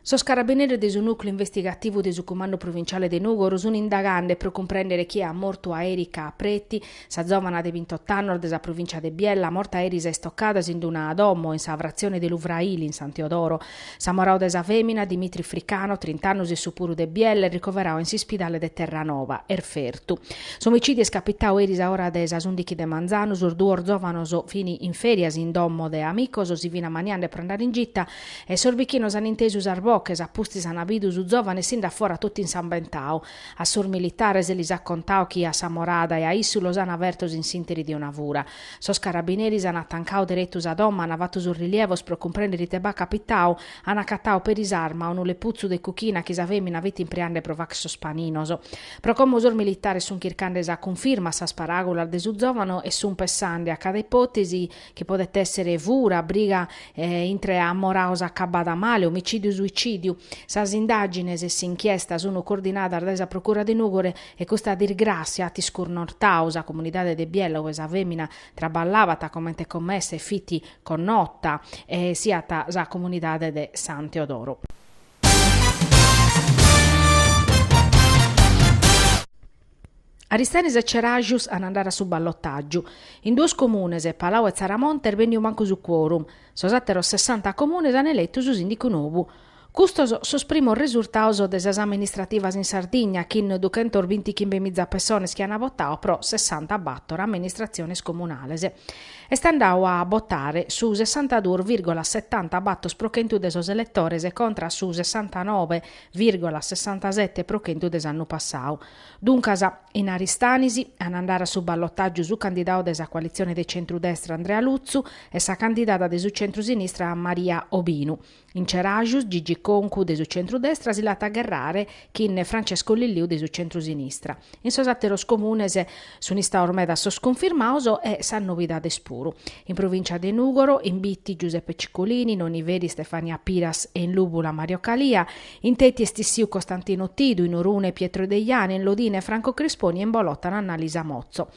Sos carabineris de su nùcleu investigativu de su Cumandu Provinciale de Nùgoro sunt indagande pro cumprèndere chie at mortu a Erika Preti, sa zòvana de bintot'annos de sa provìncia de Biella, morta eris a istocadas in una domo in sa fratzione de Lu Fraili, in San Teodoro. S'amorau de sa fèmina, Dimitri Fricano, trint'annos issu puru de Biella, est ricoverau in s'ispidale de Terranova, est fertu. S'omicìdiu est capitau eris a ora de sas ùndichi de manzanu, sos duos zòvanos fin in fèrias in domo de amicos, si fin ammaniande pro andare in gita E sos bichinos an intesu sas boches, a pustis an bidu su zòvane essinde a fora totu insambentau. A sos militares lis at contau chi a s'amorada e a issu los an fertos in s'interi de una fura. Sos carabineris an tancau deretu sa domo, an fatu sos rilievos pro cumprèndere ite b'at capitau, an acatau peri s'arma, unu leputzu de cuchina chi sa fèmina fit impreande pro fàcher sos paninos. Pro como sos militares sunt chircande sa cunfirma a sas paràgulas de su zòvanu e sunt pessande a cada ipòtesi chi podet èssere fura, briga intre amorados acabada male, omicìdiu suicìdiu. Sas indàgines e s'inchiesta sunt coordinadas dae sa Procura de Nùgoro e custa disgràssia at iscunnortadu sa comunidade de Biella ue sa fèmina traballabat comente commessa e fit connota e siat sa comunidade de San Teodoro. Aristanis e Ceraxius an andare a su ballotàgiu. In duos comunes, Palau e Tzaramonte, est bènniu mancu su quorum. Sos àteros sessanta comunes an eletu su sìndicu nou. Custos sos primos resurtados de sas amministrativas in Sardigna, chin duchentosbintichimbemiza pessones chi an votadu pro sessantabator amministratziones comunales. Est andadu a botare su sessantaduos vìrgola setantabator pro chentu de sos eletores contra a su sessantanoe vìrgola sessantasete pro chentu de s'annu passadu. Duncas, in Aristanis an a andare a su ballotàgiu su candidadu de sa coalitzione de centru-destra Andrea Lutzu e sa candidada de su centru-sinistra Maria Obinu. In Ceraxius Gigi Concu de su centru-destra si l'at a gherrare chin Francesco Lilliu de su centru-sinistra. In sos àteros comunes sunt istados medas sos cunfirmados e sas novidades puru. In provìncia de Nùgoro, in Bitti Giuseppe Ciccolini, in Oniveri Stefania Piras e in Lùvula Mario Calia, In Teti est issiu Costantino Tidu, in Orune Pietro Deiana, in Lodine Franco Crisponi e in Bolòtana Annalisa Motzo.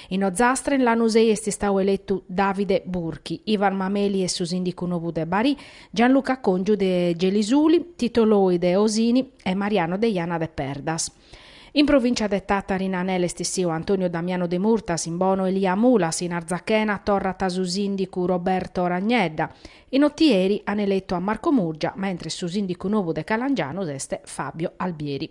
In Ozastra in Lanusei est istau eletu Davide Burchi, Ivan Mameli est su sìndicu novu de Barì, Gianluca Congiu de Gelisuli, Tito Loi de Osini e Mariano Deiana de Perdas. In provìncia de Tàtari in Anela est issiu Antonio Damiano Demurtas, in Bono Elia Mulas, in Arzachena torrat su sìndicu Roberto Ragnedda. In Otieri an eletu a Marco Murgia, mentres su sìndicu novu de Calangianus est Fabio Albieri.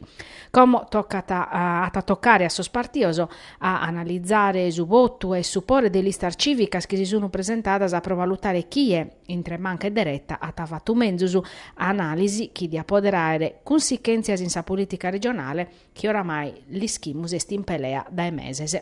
Como tocat at a tocare a sos partidos a analizare su votu e su pore de listas cìvicas chi si sunt presentadas pro valutare chie, intre manca e dereta, at fatu menzus, anàlisi chi diat pòdere àere cunsichèntzias in sa polìtica regionale chi oramai l'ischimus est in pelea dae meses.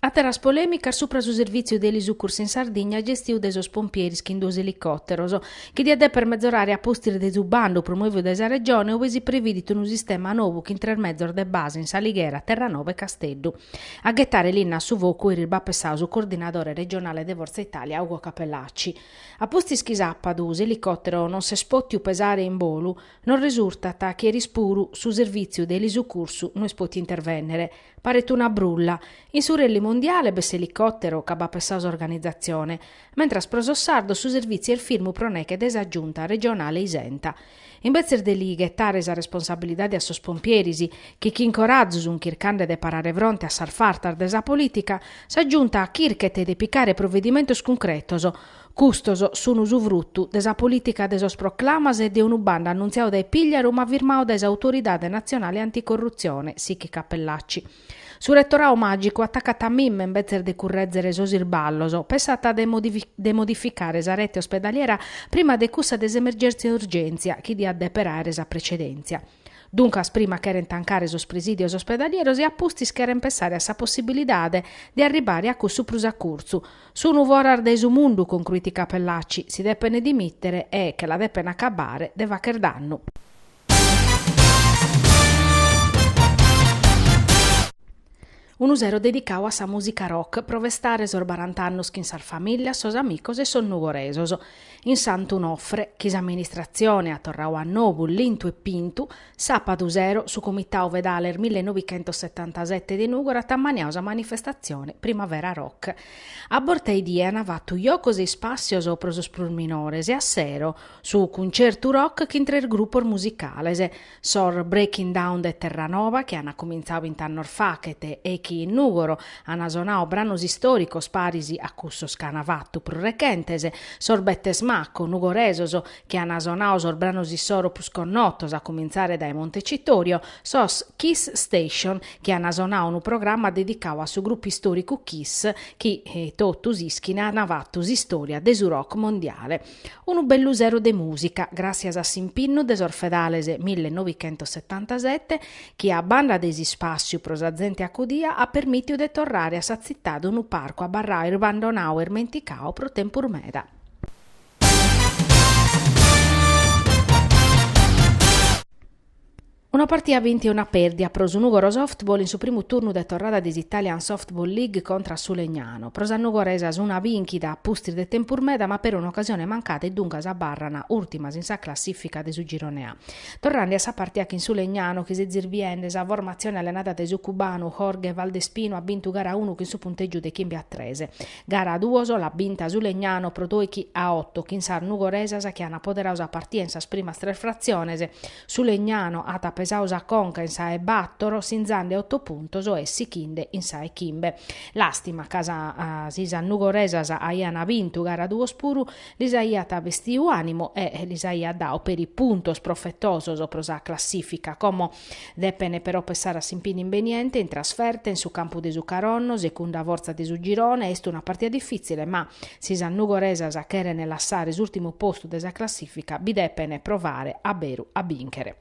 Àteras polèmicas supra su servìtziu de elisucursu in Sardigna gestiu dae sos pompieris chin duos elicòteros, chi diat dèpere mezorare a pustis de su bandu promòviu dae sa Regione ue si previdit unu sistema nou chin tres mezos de base in S'Alighera, Terranova e Casteddu. A ghetare linna a su focu eris b'at pessadu su coordinadore regionale de Forza Italia Ugo Cappellacci. A pustis chi sàpadu s'elicòtero non s'est pòtiu pesare in bolu, Nos resurtat chi eris puru su servìtziu de elisucursu no est pòtiu intervènnere. Paret una brulla. In su rally mondiale b'est s'elicòtero ca b'at pessadu s'organizatzione, mentras pro sos sardos su servìtziu est firmu pro neche de sa Giunta regionale isenta. Imbetzes de li ghetare sa responsabilidade a sos pompieris, chi chin corazu sunt chircande de parare fronte a sas fartas de sa polìtica, sa Giunta chirchet de picare provedimentos cuncretos, Custos sun su frutu de sa polìtica de sos proclamas e de unu bandu annuntziadu dae Pigliaru ma firmadu dae s'Autoridade Natzionale Anticorrutzione, sichit Cappellacci. Su retoradu màgicu atacat a mimme imbetzes de currèzere sos isballos, pessat de modificare sa rete ospedaliera prima de cussa de s'emergèntzia urgèntzia chi diat dèpere àere sa precedèntzia. Duncas prima cherent tancare sos presìdios ospedalieros e a pustis cherent pessare a sa possibilidade de arribare a cussu prus a curtzu. Sunu foras de su mundu, concruit Cappellacci, si depent dimìtere e che la depent acabare de fàcher dannu. Unu sero dedicadu a sa mùsica rock pro festare sos barant'annos chin sas famìllias, sos amicos e sos nugoresos. In Santu Nofre, chi s'amministratzione at torradu a nou lintu e pintu, sàpadu sero su Comitadu Fedales millenovichentosetantasete de Nùgoro at ammaniadu sa manifestatzione Primavera Rock. A borta 'e die an fatu jocos e ispàssios pro sos prus minores e a sero su cuncertu rock chin tres grupos musicales, Sos Breaking Dawn de Terranova, chi an cumintzadu bint'annos faghet e chi in Nùgoro an sonadu branos istòricos paris a cussos ch'an fatu prus rechentes, sos Bettes Macco, nugoresos, chi an sonadu sos branos issoro prus connotos a cumintzare dae Montecitorio, sos Kiss Station, chi an sonadu unu programma dedicadu a su grupu istòricu Kiss, chi totus ischin an fatu s'istòria de su rock mondiale. Unu bellu sero de mùsica, gràssias a s'impinnu de sos fedales millenovichentosetantasete, chi a banda de s'ispàssiu pro sa zente acudia at permìtiu de torrare a sa tzitade unu parcu abarradu irbandonadu e irmenticadu pro tempus meda. Una partida binta e una pèrdia pro su Nùgoro Softball in su primu turnu de torrada de s'Italian Softball League contra a su Legnano. Pro sas nugoresas una bìnchida a pustis de tempus meda ma peri un'ocasione mancada e duncas abarran ùrtimas in sa classìfica de su girone A. Torrende a sa partida chin su Legnano chi sezis biende sa formatzione allenada dae su cubanu Jorge Valdespino at bintu gara unu chin su puntègiu de chimbe a tres. Gara duos l'at binta su Legnano pro doichi a oto chin sas nugoresas chi an apoderadu sa partida in sas primas tres fratziones. Su Legnano at pesadu sa conca in sa 'e bator, sinzande oto puntos e sichinde in sa 'e chimbe. Làstima ca si sas nugoresas aian bintu gara duos puru, lis aiat bestiu ànimu e lis aiat dadu peri puntos profetosos pro sa classìfica. Como depen però pessare a s'impinnu imbeniente in trasferta in su campu de su Caronno, secunda fortza de su girone, est una partida difìtzile ma Si sas nugoresas cheren lassare s'ùrtimu postu de sa classìfica bi depen provare a beru a bìnchere.